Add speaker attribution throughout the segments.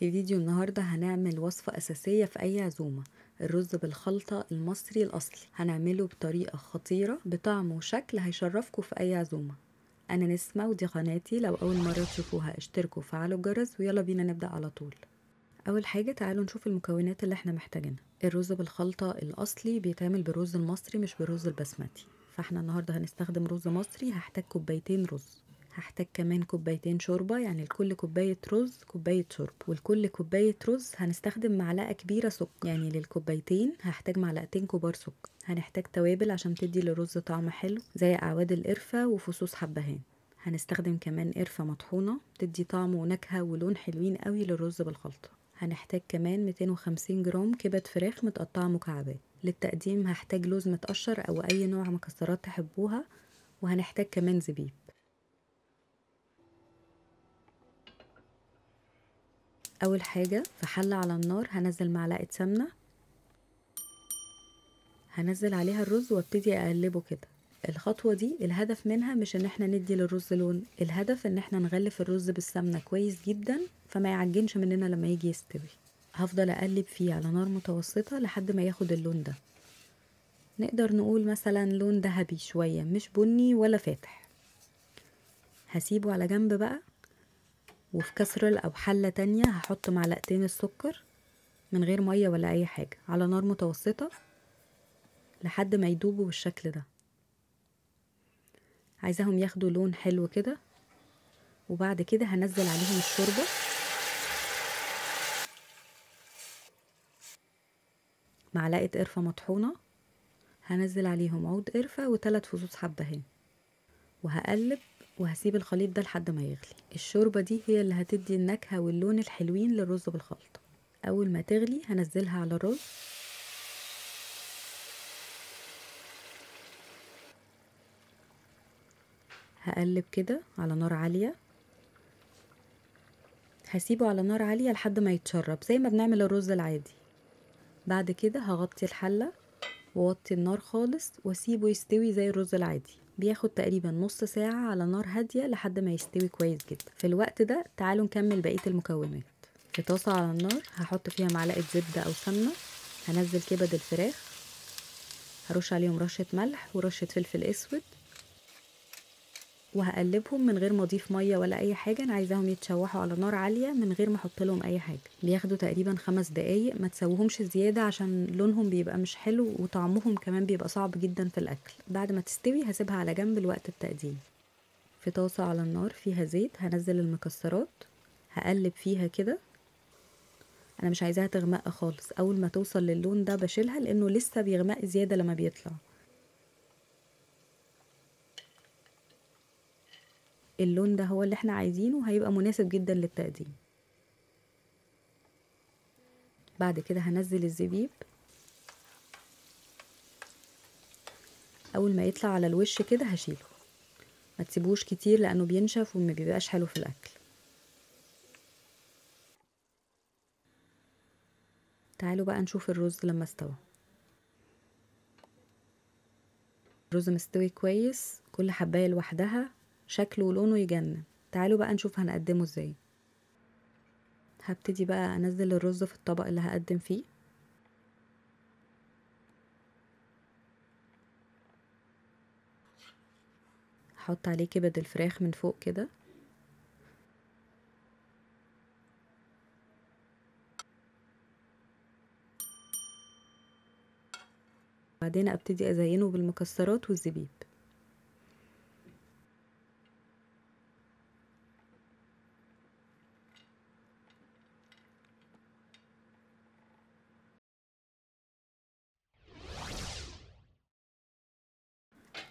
Speaker 1: في فيديو النهاردة هنعمل وصفة أساسية في أي عزومة، الرز بالخلطة المصري الأصلي. هنعمله بطريقة خطيرة بطعم وشكل هيشرفكم في أي عزومة. أنا نسمة ودي قناتي، لو أول مرة تشوفوها اشتركوا وفعلوا الجرس، ويلا بينا نبدأ على طول. أول حاجة تعالوا نشوف المكونات اللي احنا محتاجينها. الرز بالخلطة الأصلي بيتعمل بالرز المصري مش بالرز البسمتي، فاحنا النهاردة هنستخدم رز مصري. هحتاج كوبايتين رز، هحتاج كمان كوبايتين شوربة، يعني لكل كوباية رز كوباية شوربة، ولكل كوباية رز هنستخدم معلقة كبيرة سكر، يعني للكوبايتين هحتاج معلقتين كبار سكر. هنحتاج توابل عشان تدي للرز طعم حلو زي أعواد القرفة وفصوص حبهان. هنستخدم كمان قرفة مطحونة تدي طعم ونكهة ولون حلوين قوي للرز بالخلطة. هنحتاج كمان 250 جرام كبد فراخ متقطعة مكعبات. للتقديم هحتاج لوز متقشر أو أي نوع مكسرات تحبوها، وهنحتاج كمان زبيب. أول حاجة في حلة على النار هنزل معلقة سمنة، هنزل عليها الرز وابتدي أقلبه كده. الخطوة دي الهدف منها مش ان احنا ندي للرز لون، الهدف ان احنا نغلف الرز بالسمنة كويس جدا فما يعجنش مننا لما يجي يستوي. هفضل اقلب فيه على نار متوسطة لحد ما ياخد اللون ده، نقدر نقول مثلا لون ذهبي شوية، مش بني ولا فاتح. هسيبه على جنب بقى. وفي كسرول او حلة تانية هحط معلقتين السكر من غير مية ولا اي حاجة على نار متوسطة لحد ما يدوبوا بالشكل ده. عايزاهم ياخدوا لون حلو كده. وبعد كده هنزل عليهم الشوربة، معلقة قرفة مطحونة، هنزل عليهم عود قرفة وثلاث فصوص حبهان، وهقلب وهسيب الخليط ده لحد ما يغلي. الشوربة دي هي اللي هتدي النكهة واللون الحلوين للرز بالخلطة. أول ما تغلي هنزلها على الرز. هقلب كده على نار عالية، هسيبه على نار عالية لحد ما يتشرب زي ما بنعمل الرز العادي. بعد كده هغطي الحلة ووطي النار خالص واسيبه يستوي زي الرز العادي. بياخد تقريبا نص ساعة على نار هادية لحد ما يستوي كويس جدا. في الوقت ده تعالوا نكمل بقية المكونات. في طاسة على النار هحط فيها معلقة زبدة او سمنة، هنزل كبد الفراخ، هرش عليهم رشة ملح ورشة فلفل اسود، وهقلبهم من غير ما اضيف مية ولا اي حاجة. انا عايزاهم يتشوحوا على نار عالية من غير ما احط لهم اي حاجة. بياخدوا تقريبا 5 دقايق، ما تسويهمش زيادة عشان لونهم بيبقى مش حلو وطعمهم كمان بيبقى صعب جدا في الاكل. بعد ما تستوي هسيبها على جنب لوقت التقديم. في طاسه على النار فيها زيت هنزل المكسرات، هقلب فيها كده. انا مش عايزاها تغمق خالص، اول ما توصل للون ده بشيلها لانه لسه بيغمق زيادة لما بيطلع. اللون ده هو اللي احنا عايزينه، هيبقى مناسب جدا للتقديم. بعد كده هنزل الزبيب. اول ما يطلع على الوش كده هشيله، ما تسيبوش كتير لانه بينشف وما بيبقاش حلو في الاكل. تعالوا بقى نشوف الرز لما استوى. الرز مستوي كويس، كل حباية لوحدها، شكله ولونه يجنن. تعالوا بقى نشوف هنقدمه ازاي. هبتدي بقى انزل الرز في الطبق اللي هقدم فيه. هحط عليه كبد الفراخ من فوق كده. بعدين ابتدي ازينه بالمكسرات والزبيب.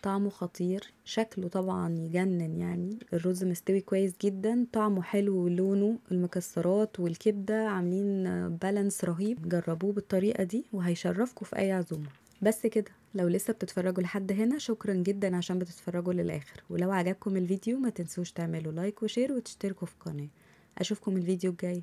Speaker 1: طعمه خطير، شكله طبعا يجنن، يعني الرز مستوي كويس جدا، طعمه حلو ولونه، المكسرات والكبدة عاملين بالانس رهيب. جربوه بالطريقة دي وهيشرفكم في اي عزومة. بس كده، لو لسه بتتفرجوا لحد هنا شكرا جدا عشان بتتفرجوا للاخر، ولو عجبكم الفيديو ما تنسوش تعملوا like و share وتشتركوا في القناة. اشوفكم الفيديو الجاي.